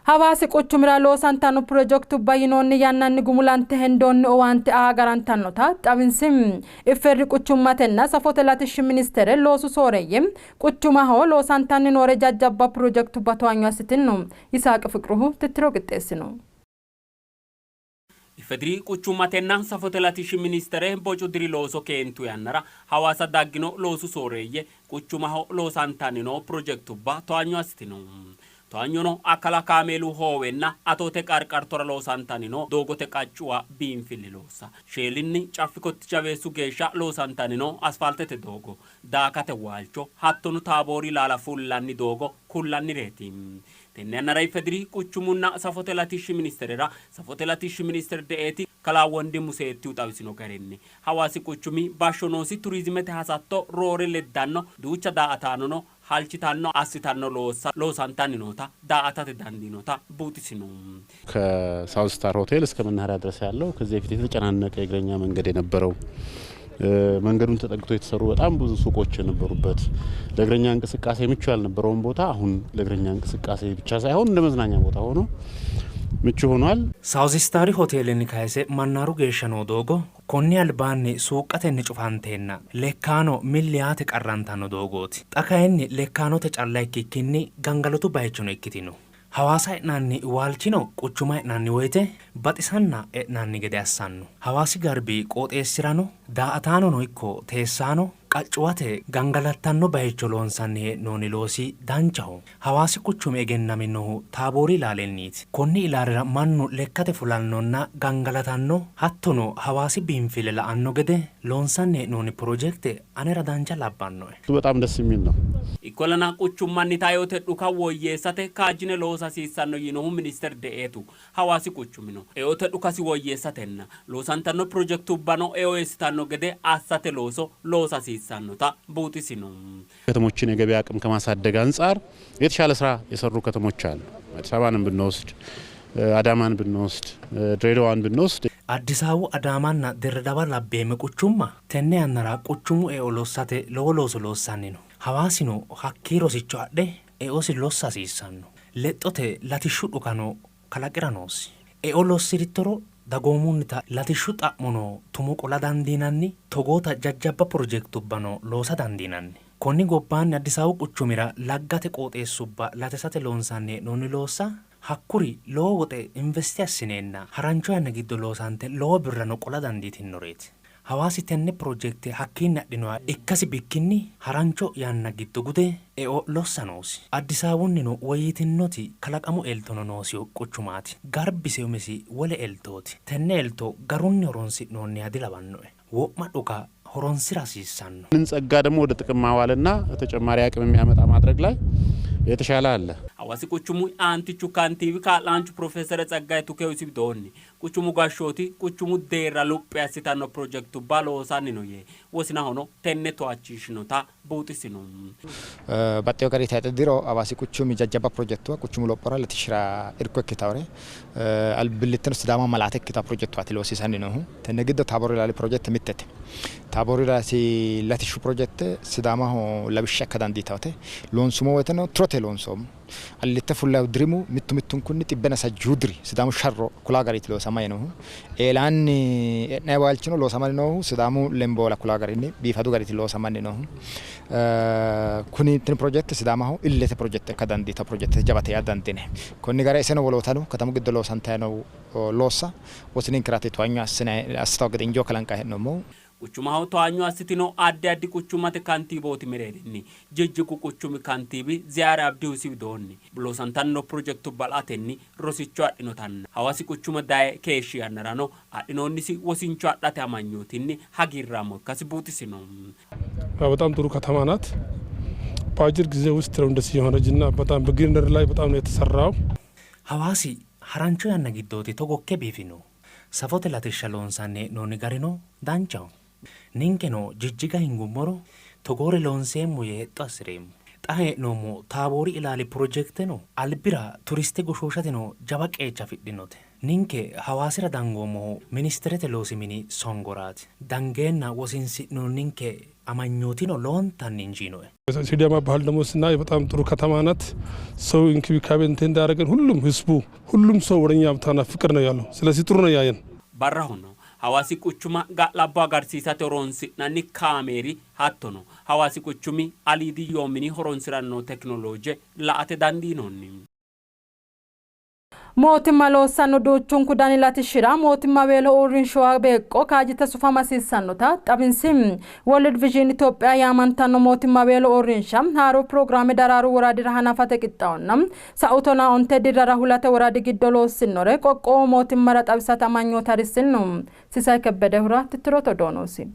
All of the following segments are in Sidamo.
Hawaasi quchumira loosantanno pirojekitubba yinoonni yannanni gumulante hendoonni owaante aa agarantannota xawinsi. IFDR Quchummatenna Safote Latishshi Ministeere loosu sooreeyye quchumaho loosantanni noore jajjabba pirojekitubba towaanyo assitinno. Yisaaqi Fiqruhu tittiro qixxeessino. IFDR Quchummatenna Safote Latishshi Ministeere bocu diri looso keentu yannara Hawaasa daggino loosu sooreeyye quchumaho loosantanni noo pirojekitubba towaanyo assitino. Towaanyono akkala kaameelu hoowenna Atoote qarqartora loosantanni noo doogote qaccuwa biinfilli loossa, Sheelinni Caffi Kottichaweessu geeshsha loosantanni noo asfaaltete doogo, Daakate waalcho hattono Taaboori ilaala fullanni doogo kullannireeti. Tenne yannara IFDR Quchumunna Safote Latishshi Ministerera Safote Latishshi Minister De'eeti Kalaa Wondimu Seettihu xawisino garinni, Hawaasi quchumi bashsho noosi turizimete hasatto roore leddanno duucha daa''ataanono halchitanno assitanno loossa loosantanni noota daa''atate dandiinota buuxisino. ከሳውዝ ስታር ሆቴል እስከ መናኸሪያ ድረስ ያለው ከዚህ በፊት የተጨናነቀ የእግረኛ መንገድ የነበረው መንገዱን ተጠግቶ የተሰሩ በጣም ብዙ ሱቆች የነበሩበት ለእግረኛ እንቅስቃሴ ምቹ ያልነበረውን ቦታ አሁን ለእግረኛ እንቅስቃሴ ብቻ ሳይሆን እንደ መዝናኛ ቦታ ሆኖ ምቹ ሆኗል። Saawuzi Istaari hoteelenni kayise Mannaaru geeshsha noo doogo konni albaanni suuqqatenni cufanteenna lekkaano milli yaate qarrantanno doogooti. Xa kayinni lekkaanote calla ikkikkinni gangalotu bayichono ikkitino. Hawaasa e'nanni waalchino quchuma e'nanni woyte baxisanna e'nanni gede assanno. Hawaasi garbi qooxeessirano daa''ataanono ikko teessaano qaccuwate gangalattanno bayicho loonsanni hee'noonni loosi danchaho. Hawaasi quchumi egennaminohu Taaboori ilaalinniiti. Konni ilaalira mannu lekkate fulannonna gangalatanno hattono Hawaasi biinfille la''anno gede loonsanni hee'noonni pirojekte anera dancha labbannoe. በጣም ደስ የሚል ነው። Ikkollana quchummannita eote dhuka woyyeessate kaajjine loosa hasiissanno yiinohu minister de'eetu, Hawaasi quchumino eote dhukasi woyyeessatenna loosantanno pirojektubbano eo eessitanno gede assate looso loosa hasiissannota buuxisino. ከተሞችን የገበያ አቅም ከማሳደግ አንጻር የተሻለ ስራ የሰሩ ከተሞች አሉ። አዲስ አበባንም ብንወስድ፣ አዳማን ብንወስድ፣ ድሬዳዋን ብንወስድ Addis Ababu, Adaamanna Dirredawa labbeemme quchumma tenne yannara quchumu eo lossate lowo looso loossanni no. Hawaasino hakkii rosicho adhe eosi lossa hasiissanno. Lexxote latishshu dhukano kalaqi'ra noosi. Eo lossi'rittoro dagoomunnita latishshu xa'mono tumo qola dandiinanni, togoota jajjabba pirojektubbano loosa dandiinanni. Konni gobbaanni Addis Ababu quchumira laggate qooxeessubba latisate loonsanni hee'noonni loossa hakkuri lowo woxe investe assineenna harancho yanna giddo loosante lowo birrano qola dandiitinnoreeti. Hawaasi tenne pirojekte hakkiinni adhinoha ikkasi bikkinni harancho yanna giddo gude eo lossa noosi. Addis Ababunnino woyyitinnoti kalaqamu eltono noosiho quchumaati. Garbise umisi wole eltooti. Tenne elto garunni horonsi'noonniha dilawannoe. Wo'ma dhuka horonsi'ra hasiissanno. ይህንን ጸጋ ደግሞ ወደ ጥቅም ማዋልና ተጨማሪ አቅም የሚያመጣ ማድረግ ላይ የተሻለ አለ። Hawaasi quchumi aantichu kantiibi kaa'laanchu Pirofeesere Tsaggaye Tukehu isi widoonni, quchumu gashshooti quchumu deerra luphi assitanno pirojekitubba loosanni no yee, wosinahono tenne towaachishinota buuxisino. Baxxeewo garinni tayxe diro Hawaasi quchumi jajjabba pirojektuwa quchumu lophora latishshira irko ikkitawore albillitteno Sidaama malaate ikkitawo pirojektuwaati loosiisanni noohu. Tenne giddo Taaboori ilaali pirojekte mittete. Taaboori ilaali latishshu pirojekte Sidaamaho lawishsha ikka dandiitawote. Loonsummo woyteno tirote loonsoommo. Alillitte fullawo dirimu mittu mittunkunni xibbenna sajjuu diri Sidaamu sharro kulaa gariiti loosamanni noohu. Eelaanni e'nanni waalchino loosamanni noohu Sidaamu lemboola kulaa garinni biifadu gariiti loosamanni noohu. Kuni tini pirojekte Sidaamaho illete pirojekte ikka dandiitawo pirojekte jawate yaa dandiinanni. Konni gara iseno wolootano katamu giddo loosantanni noo loossa wosininkeraati towaanyo assitawo gede injoo kalanqanni hee'noommohu. Quchumaho towaanyo assitino addi addi quchummate kantiibooti mereerinni Jijjigu quchumi kantiibi Ziyaare Abdihu isi widoonni loosantanni noo pirojekitubba la''atenni rosicho adhinotanna Hawaasi quchuma daye keeshshi yannarano adhinoonnisi wosincho adhate amanyootinni hagiirraamo ikkasi buuxisino. በጣም ጥሩ ከተማ ናት። በአጭር ጊዜ ውስጥ ነው እንደዚህ የሆነች እና በጣም በግሪነሪ ላይ በጣም ነው የተሰራው። Hawaasi harancho yanna giddooti togo ikke biifinohu. Safote latishsha loonsanni hee'noonni garino danchaho. Ninkeno Jijjiga hingummoro togoore loonseemmo yee hexxo assi'reemmo. Xa hee'noommo Taaboori ilaali pirojekteno albira turiste goshooshateno jawa qeecha afidhinote. Ninke Hawaasira dangoommohu ministerete loosi mini songoraati. Dangeenna wosinsi'noonninke amanyootino lowontanni injiinoe. ሲዳማ ባህል ደግሞ ስናይ በጣም ጥሩ ከተማ ናት። ሰው እንክብካቤ እንትን እንዳደረገን ሁሉም ህዝቡ ሁሉም ሰው ወደኛ ብታና ፍቅር ነው ያለው። ስለዚህ ጥሩ ነው ያየን። Barrahono Hawaasi quchuma ga'labbo agarsiisate horonsi'nanni kaameeri hattono Hawaasi quchumi aliidi yoo mini horonsi'ranno tekinolooje la''ate dandiinoonni. Mootimma loossanno duuchunku dani latishshira mootimmaweelo uurrinshuwa beeqqo kaajjite sufama hasiissannota xawinsi. World Vision Itophiya yaamantanno mootimmaweelo uurrinsha haaro pirogiraame Daraaru woradira hanafate qixxaawonna sa'u tonaa onte dirrara Hulate woradi giddo loossinnore qoqqowu mootimmara xawisate amanyoote harissinno. Sisay Kebbedehura tittirote odoo noosi.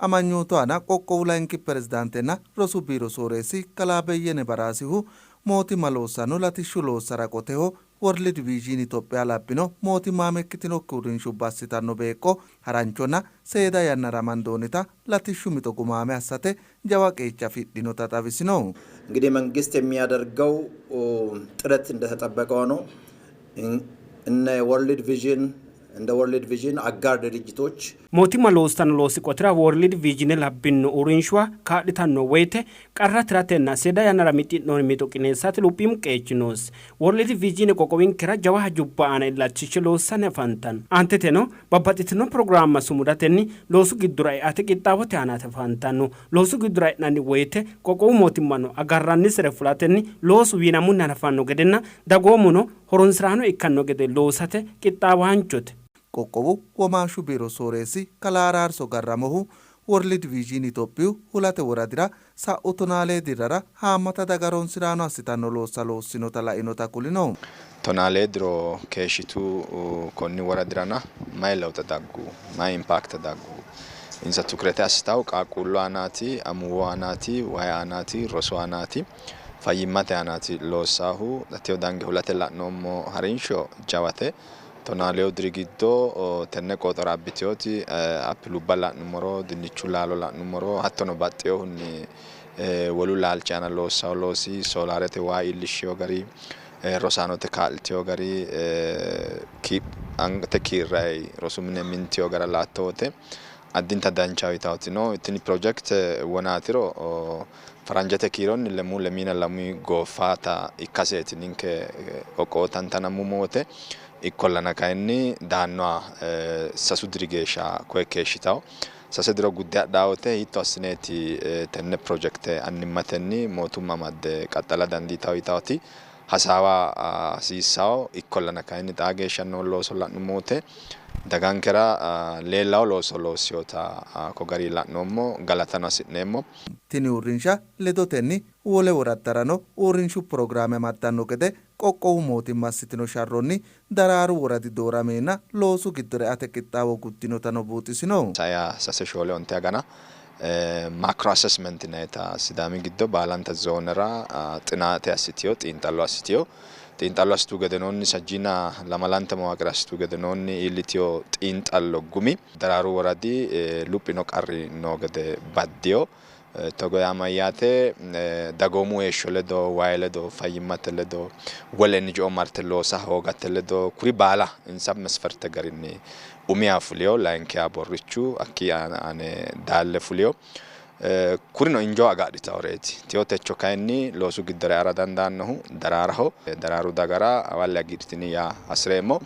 Amanyootu aana qoqqowu layinki pirezidaantenna rosu biiro sooreessi kalaa Beyyene Baraasihu, mootimma loossanno latishshu loossara qoteho World Vision Itophiya labbino mootimmaame ikkitinokki uurrinshubba assitanno beeqqo haranchonna seeda yannara amandoonnita latishshu mixo gumaame assate jawa qeecha afidhinota xawisino. እንግዲህ መንግስት የሚያደርገው ጥረት እንደተጠበቀ ሆኖ እነ ወርልድ ቪዥን እንደ ወርልድ ቪዥን አጋር ድርጅቶች Mootimma loossanno loosi qotira World Vision labbinno uurrinshuwa kaa'litanno woyte qarra tiratenna seeda yannara mixi'noonni mixo qineessate luphiimu qeechi noose. World Vision qoqqowinkera jawa hajubba aana illachishshe loossanni afantanno. Aanteteno babbaxxitino pirogiraamma sumudatenni loosu giddora eate qixxaawote aanaati afantanno. Loosu giddora e'nanni woyte qoqqowu mootimmano agarrannisere fulatenni loosu wiinamunni hanafanno gedenna dagoomuno horonsi'raano ikkanno gede loosate qixxaawaanchote. Qoqqowu womaashshu biiro sooreessi kalaa Araarso Garramohu, World Vision Itophiyu Hulate woradira sa'u tonaalee dirrara haammata daga horonsi'raano assitanno loossa loossinota lainota kulino. Tonaalee diro keeshshitu konni woradirana mayi lewxe daggu? Mayi impaakte daggu? Insa tukurete assitahu qaaqquullu aanaati, amuwu aanaati, wayi aanaati, rosu aanaati, fayyimmate aanaati loossaahu. Xa teyo dange hulate la'noommo harinsho jawate. Tonaa lewu diri giddo tenne qooxora abbitinoti appilubba la'nummoro, dinnichu laalo la'nummoro hattono baxxinohunni wolu laalchi aana loossanno loosi, soolaarete waa iillishshino gari, rosaanote kaa'litino gari, angate kiirranni rosu mine mintino gara la'atto wote addinta danchaho yitawoti no. Tini pirojekte wonaatiro faranjete kiironni lemuu lemiina lamui gooffaata ikkaseeti ninke qoqqowo tantanammummo wote. Ikkollana kayinni daannoha sasu diri geeshsha koye keeshshitawo. Sase diro gudde hadhaa wote hiitto assineeti tenne pirojekte annimmatenni mootumma amadde qaxxala dandiitawo yitawoti hasaawa hasiissawo. Ikkollana kayinni xaa geeshsha noo looso la'nummo wote dagankera leellawo looso loossinota ko garinni la'noommo, galatano hasi'neemmo. Tini uurrinsha ledotenni wole woraddarano uurrinshu pirogiraame amaddanno gede qoqqowu mootimma assitino sharronni Daraaru woradi doorameenna loosu giddora eate qixxaawo guddinotano buuxisino. Sai sase shoole onte agana macro assessment yinannita Sidaami giddo baalanta zoonera xinaate assitino, xiinxallo assitino. Xiinxallo assitu gedenoonni sajjiina lamalante mawaaqira assitu gedenoonni iillitino xiinxallo gumi Daraaru woradi luphino qarri noo gede baddino. Togo yaa mayyaate? Dagoomu heeshsho ledo, wayi ledo, fayyimmate ledo, wole NGO marte loosa hoogate ledo kuri baala insa mesferte garinni umiha fulino, layinkiha Borrichu, hakkii aane Daalle fulino. Kurino injoo agadhitaworeeti. Teyo techo kayinni loosu giddora eara dandaannohu Daraaraho. Daraaru dagara hawalle hagiidhitini yaa hasi'reemmo.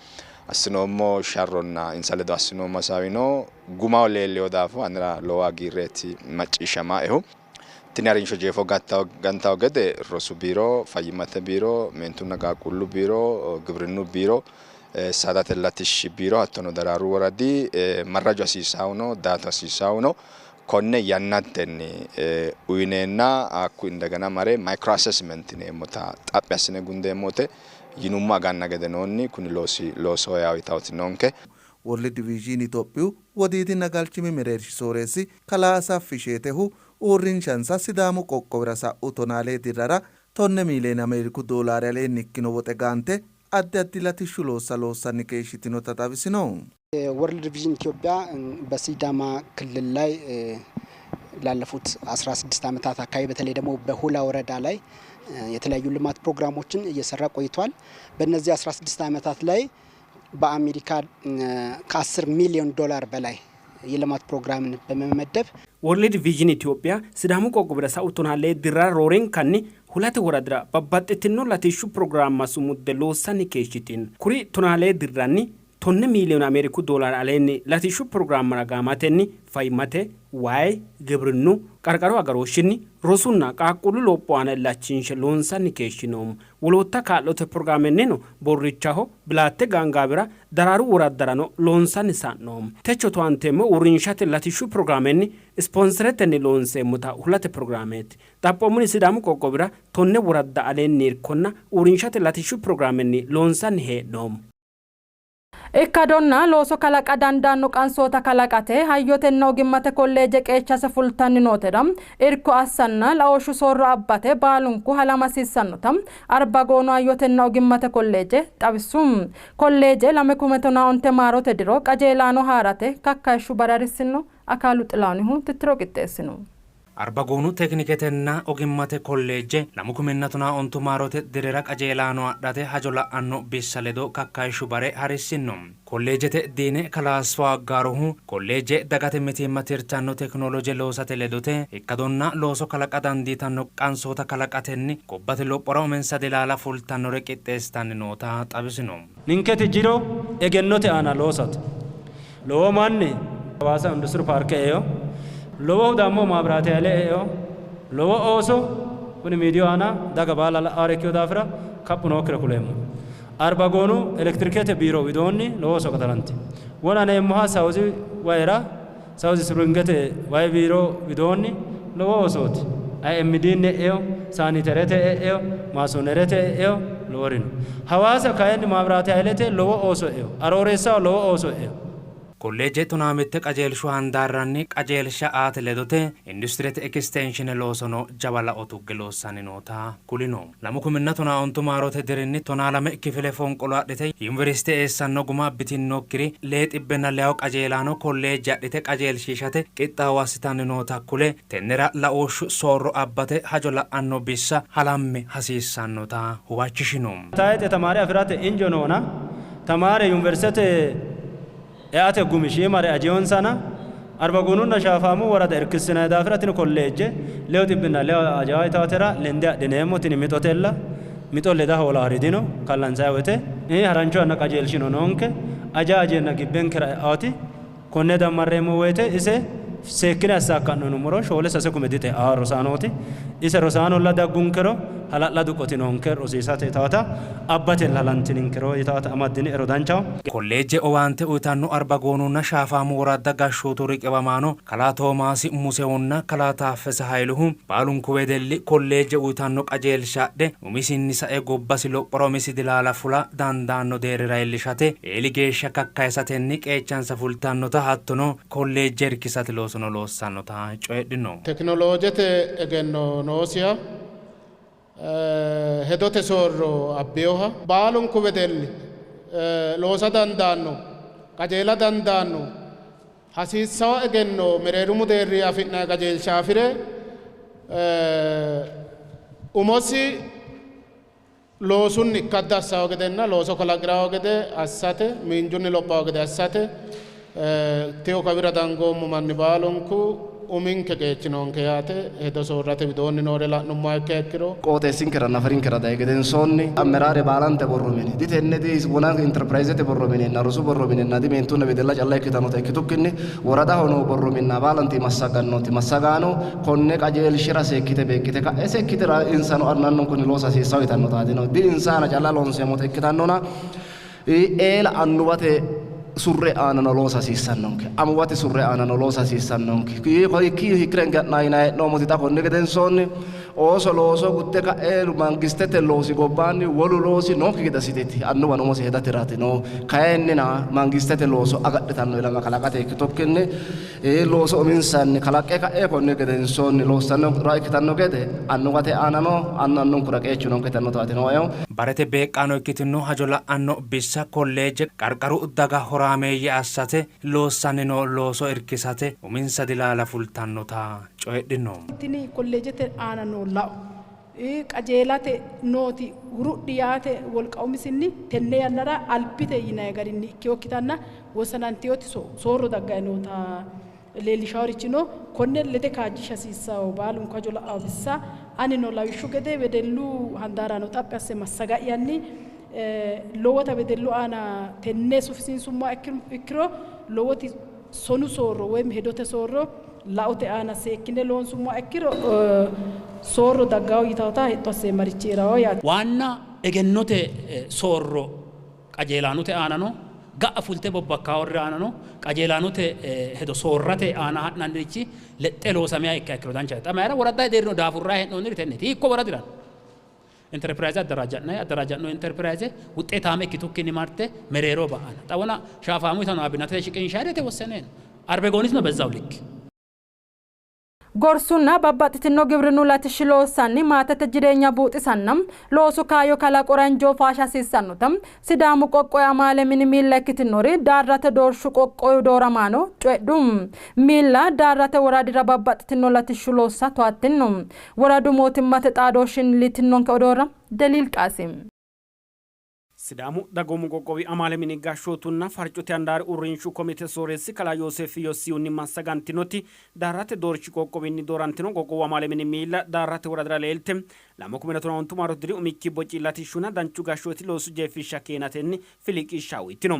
Assinoommo sharronna insa ledo assinoommo hasaawino gumaho leellino daafo anera lowo hagiirreeti macciishshamaehu. Tini harinsho jeefo gantawo gede rosu biiro, fayyimmate biiro, meentunna qaaqquullu biiro, gibrinnu biiro, saadate latishshi biiro hattono Daraaru woradi marraju hasiisaahu no, daatu hasiisaahu no. Konne yannantenni uyineenna hakku indegena mare micro assessment yineemmota xaphi assine gundeemmo wote yinummo aganna gedenoonni kuni loosi loosoho yaa uyitawoti noonke. World Vision Itophiyu Wodiidinna Galchimi Mereershi Sooreessi Kalaa Asaffi Isheetehu uurrinshansa Sidaamu qoqqowira sa'u tonaa lee dirrara tonne miiliyoone Ameeriku doolaare aleenni ikkino woxe gaante addi addi latishshu loossa loossanni keeshshitinota xawisino. ወርልድ ቪዥን ኢትዮጵያ በሲዳማ ክልል ላይ ላለፉት 16 ዓመታት አካባቢ በተለይ ደግሞ በሁላ ወረዳ ላይ የተለያዩ ልማት ፕሮግራሞችን እየሰራ ቆይቷል። በእነዚህ 16 ዓመታት ላይ በአሜሪካ ከ10 ሚሊዮን ዶላር በላይ የልማት ፕሮግራምን በመመደብ World Vision Itophiya Sidaamu qoqqowira sa'u 12 dirra roorenkanni hulate woradira babbaxxitino latishshu pirogiraamma sumudde loossanni keeshshitino. Kuri 12 dirranni 10 miiliyoone Ameeriku doolaare aleenni latishshu pirogiraammara gaamatenni fayyimmate, wayi, gibrinnu, qarqaru agarooshshinni, rosunna qaaqquullu lopho aana illachinshe loonsanni keeshshinoommo. Wolootta kaa'lote pirogiraamennino Borrichaho, Bilaatte Gaangaawira, Daraaru woraddarano loonsanni sa'noommo. Techo towaanteemmo uurrinshate latishshu pirogiraamenni ispoonseretenni loonseemmota hulate pirogiraameeti. Xaphoomunni Sidaamu qoqqowira 10 woradda aleenni irkonna uurrinshate latishshu pirogiraamenni loonsanni hee'noommo. Ikkadonna looso kalaqa dandaanno qansoota kalaqate hayyotenna ogimmate kolleeje qeechase fultanni nootera irko assanna laooshshu soorro abbate baalunku halama hasiissannota Arbagoonu hayyotenna ogimmate kolleeje xawissu. Kolleeje 2015 maarote diro qajeelaano haa'rate kakkayishshu bare harissinno. Akaalu Xilaanihu tittiro qixxeessino. Arbagoonu Tekiniketenna Ogimmate Kolleejje 2015 maarote dirira qajeelaano adhate hajo la'anno bissa ledo kakkayishshu bare harissinno. Kolleejjete Diine Kalaa Asfaw Aggaarohu, kolleejje dagate mitiimma tirtanno tekinoloje loosate ledote ikkadonna looso kalaqa dandiitanno qansoota kalaqatenni gobbate lophora uminsa dilaala fultannore qixxeessitanni noota xawisino. Ninketi jiro egennote aana loosate. Lowo manni Hawaasa Industire Paarke eino, lowohu dammo maabiraate hayle eino, lowo ooso kuni miidiyu aana daga baala la'aare ikkino daafira kaphu nookkire kuleemmo. Arbagoonu elektirikete biiro widoonni lowo ooso qaxarantino. Wona neemmoha Sawuzi wayira Sawuzi Sipiringete wayi biiro widoonni lowo oosooti. IMDnni e'ino, saaniterete e'ino, maasoonerete e'ino, lowori no. Hawaasa kayinni maabiraate haylete lowo ooso e'ino, Arooreessaho lowo ooso e'ino. Kolleejje tonaa mitte qajeelshu handaarranni qajeelsha aate ledote industirete ekisteenshiine loosono jawa lao tugge loossanni noota kulino. 2015 maarote dirinni 12 kifile fonqolo adhite yuniversite eessanno guma abbitinokkiri lee xibbenna leyawo qajeelaano kolleejje adhite qajeelshiishate qixxaawo assitanni noota kule, tennera laooshshu soorro abbate hajo la'anno bissa halamme hasiissannota huwachishino. Tayixe tamaare afi'rate injo noona, tamaare yuniversitete eate gumi shiimare ajinonsana, Arbagoonunna Shaafaamu worada irkissinanni daafira tini kolleejje leyu xibbinna leyu ajawa yitaatera lende adhineemmo, tini mixotella, mixo leda hoolaari dino, kallansanni woyte harancho yanna qajeelshino noonke, aja ajeenna gibbenkera e'aoti konne dammarreemmo woyte ise seekkine assaakka'no yinummoro shoole sase kume dixe'anno rosaanooti, ise rosaanolla daggunkero hala'ladu qoti noonke rosiisate yitaata abbatella halantininkero yitaata amaddini ero danchaho. Kolleejje owaante uytanno Arbagoonunna Shaafaamu woradda gashshootu riqiwamaano kalaa Toomaasi Musehunna kalaa Taaffese Hayiluhu baalunku wedelli kolleejje uytanno qajeelsha adhe umisinni sae gobbasi lophora umisi dilaala fula dandaanno deerrira iillishate eeli geeshsha kakkayisatenni qeechansa fultannota hattono kolleejje irkisate loosono loossannota coyidhino. Tekinoloojete egenno noosiha, hedote soorro abbinoha, baalunku wedelli loosa dandaanno, qajeela dandaanno, hasiissanno egenno mereerimu deerri afi'nanni qajeelsha afi're umosi loosunni ikkadda assanno gedenna looso kalaqiranno gede assate, miinjunni lophanno gede assate teyo kawira dangoommo manni baalunku uminke qeechi noonke yaate. Hedo soorrate widoonni noore la'nummoha ikkiha ikkiro qooxeessinkera nafarinkera dayi gedensoonni ammeraare baalante borro mine ditenne di wona interpirayizete borro minenna rosu borro minenna di meentunna wedella calla ikkitannota ikkitukkinni woradaho noo borro minna baalanti massaggannoti massagaano konne qajeelshira seekkite beeqqite ka'e seekkite insano annannunkunni loosa hasiissanno yitannotaati no. Di insa aana calla loonseemmota ikkitannona eela annuwate surre aanano loosa hasiissannonke, amuwate surre aanano loosa hasiissannonke. Hiikkiyu hiikkirenke ha'nanni yinanni hee'noommoti xa konni gedensoonni ooso looso gudde ka'e mangistete loosi gobbaanni wolu loosi nookki gede assiteeti annuwano umosi hedatiraati no. Kayinnina mangistete looso agadhitanno ilama kalaqate ikkitukkinni looso uminsanni kalaqqe ka'e konni gedensoonni loossanno ikkitanno gede annuwate aanano annu annunkura qeechu noonke yitannotaati nooehu. Barete beeqqaano ikkitino hajo la'anno bissa kolleejje qarqaru daga horaameeyye assate loossanni noo looso irkisate uminsa dilaala fultannota coyidhino. Tini kolleejete aana noo lao qajeelate nooti hurudhi yaate wolqa umisinni tenne yannara albite yinanni garinni ikkinokkitanna wosanantinoti soorro dagganni noota leellishaworichi no. Konne lede kaajjisha hasiissawo baalunku hajo la'awo bissa anino lawishshu gede wedellu handaarano xaphi asse massaga'yanni lowota wedellu aana tenne sufisiinsummoha ikkiro lowoti sonu soorro woyim hedote soorro laote aana seekkine loonsummoha ikkiro soorro daggawo yitawota hexxo asseemmarichi heerawo yaate. Waanna egennote soorro qajeelaanote aanano ga'a fulte bobbakkaworri aanano qajeelaanote hedo soorrate aana ha'nannirichi lexxe loosameha ikka ikkiro danchate. Xa mayira woradda deerrino daafurraa hee'noonniri tenneeti. Hiikko woradirano interpirayize addaraaja'nay addaraaja'no interpirayize wuxxeetaame ikkitukkinni marte mereero ba'ana. Xa wona shaafaamu yitano abinnatete shiqinshaayire tewosseneeno. Arbegoonisno በዛው ልክ Gorsunna babbaxxitino gibrinnu latishshi loossanni maatete jireenya buuxisanna loosu kaayyo kalaqora injoo faasha hasiissannota Sidaamu qoqqowi amaale mini miilla ikkitinori Daarrate doorshu qoqqowi dooramaano coyidhu. Miilla Daarrate woradira babbaxxitino latishshu loossa towaattino. Woradu mootimmate xaadooshshinni liitinnonke odoora Deliil Qaasim. Sidaamu dagoomu qoqqowi amaale mini gashshootunna farcote handaari uurrinshu komite sooreessi kalaa Yooseef Yossihunni massagantinoti Daarrate doorshi qoqqowinni doorantino qoqqowu amaale mini miilla Daarrate woradira leelte 2015 maarote diri umikki boci latishshunna danchu gashshooti loosu jeefishsha keenatenni filiqishsha uytino.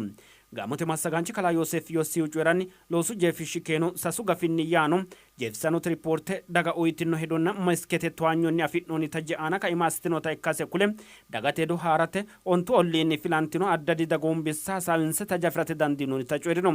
Gaamote massagaanchi kalaa Yooseef Yossihu coyi'ranni loosu jeefishshi keeno sasu gafinni yaano jeefisanote ripoorte daga uytino hedonna meskete towaanyonni afi'noonni taje aana kaima assitinota ikkase kule dagate hedo haarate ontu olliinni filantino addadi dagoomu bissa hasaawinse taje afirate dandiinoonnita coyi'rino.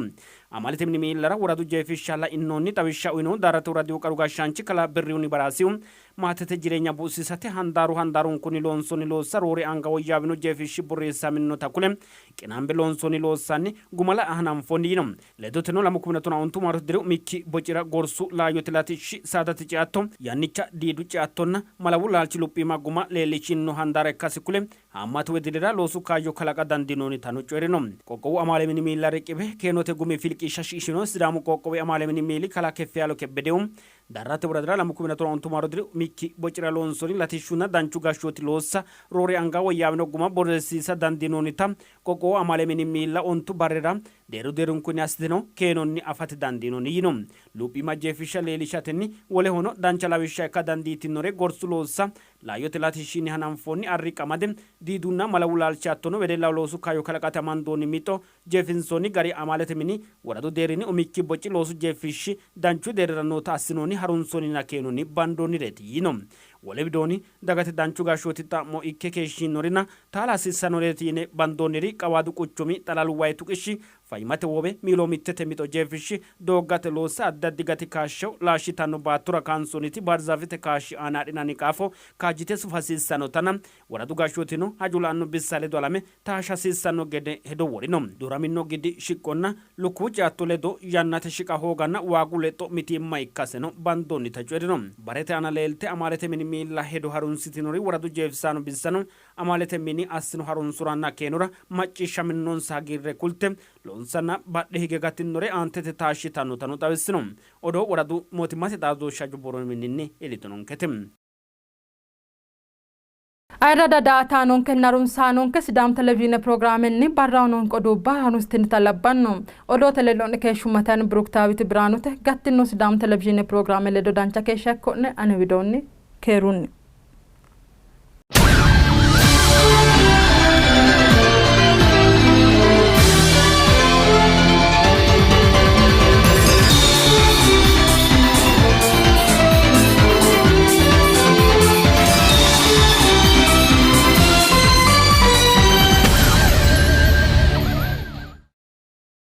Amaalete mini miillara woradu jeefishsha la'inoonni xawishsha uyinohu Daarrate woradihu qaru gashshaanchi kalaa Birrihuni Baraasihu maatete jireenya buuxisiisate handaaru handaarunkunni loonsoonni loossa roore anga woyyaawino jeefishshi borreessaminota kule qinaambe loonsoonni loossanni guma la'a hananfoonni yiino. Ledoteno 2015 maarote diri umikki bocira gorsu laayyote latishshi, saadate ceatto, yannicha diidu ceattonna malawu laalchi luphiima guma leellishinno handaara ikkasi kule haammatu wedellira loosu kaayyo kalaqa dandiinoonnitano coyi'rino. Qoqqowu amaale mini miilla riqiwe keenote gumi filqiishsha shiqishino Sidaamu qoqqowi amaale mini miili kalaa Keffiyaalo Kebbedehu Darrate woradira 2015 maaro diri umikki bocira loonsoonni latishshunna danchu gashshooti loossa roore anga woyyaawino guma borreessiisa dandiinoonnita qoqqowu amaale mini miilla ontu barrira deerru deerrunkunni assitino keenonni afate dandiinoonni yiino. Luphiima jeefishsha leellishatenni wolehono dancha lawishsha ikka dandiitinore gorsu loossa, laayyote latishshinni hananfoonni arri qamade, diidunna malawu laalchi hattono wedellaho loosu kaayyo kalaqate amandoonni mixo Jeefinsoonni gari amaalete mini woradu deerrinni umikki boci loosu jeefishshi danchu deerrira noota assinoonni harunsonninna keenonni bandoonnireeti yiino. Wole widoonni dagate danchu gashshooti xa'mo ikke keeshshinorinna taala hasiissannoreeti yine bandoonniri Qawaadu quchumi xalalu wayi tuqishshi, fayyimmate woowe, miiloomittete mixo jeefishshi, dooggate loossa, addi addi gati kaashsho laashshitanno baattora kaansoonniti baarzaafete kaashshi aana adhinanni qaafo kaajjite sufa hasiissannotanna Woradu gashshootino hajo la'anno bissa ledo halame taashsha hasiissanno gede hedo worino. Dooramino gidi shiqqonna lukkuwu ceatto ledo yannate shiqa hooganna waagu lexxo mitiimma ikkaseno bandoonnita coyi'rino. Barete aana leelte amaalete mini miilla hedo harunsitinori woradu jeefisaano bissano amaalete mini assino harunsoranna keenora macciishshaminonsa hagiirre kulte loonsanna badhe hige gatinnore aantete taashshitannotano xawissino. Odoo woradu mootimmate xaadooshshi hajo borro mininni iillitinonkete. Ayirradda daa''ataanonkenna harunsaanonke Sidaamu Televizhiine pirogiraamenni barraho noonke oduubba harunsitinita labbanno. Odoote ledo'ne keeshshummatanni Biruktaawiti Biraanute. Gattino Sidaamu Televizhiine pirogiraame ledo dancha keeshsha ikko'ne. Ane widoonni keerunni.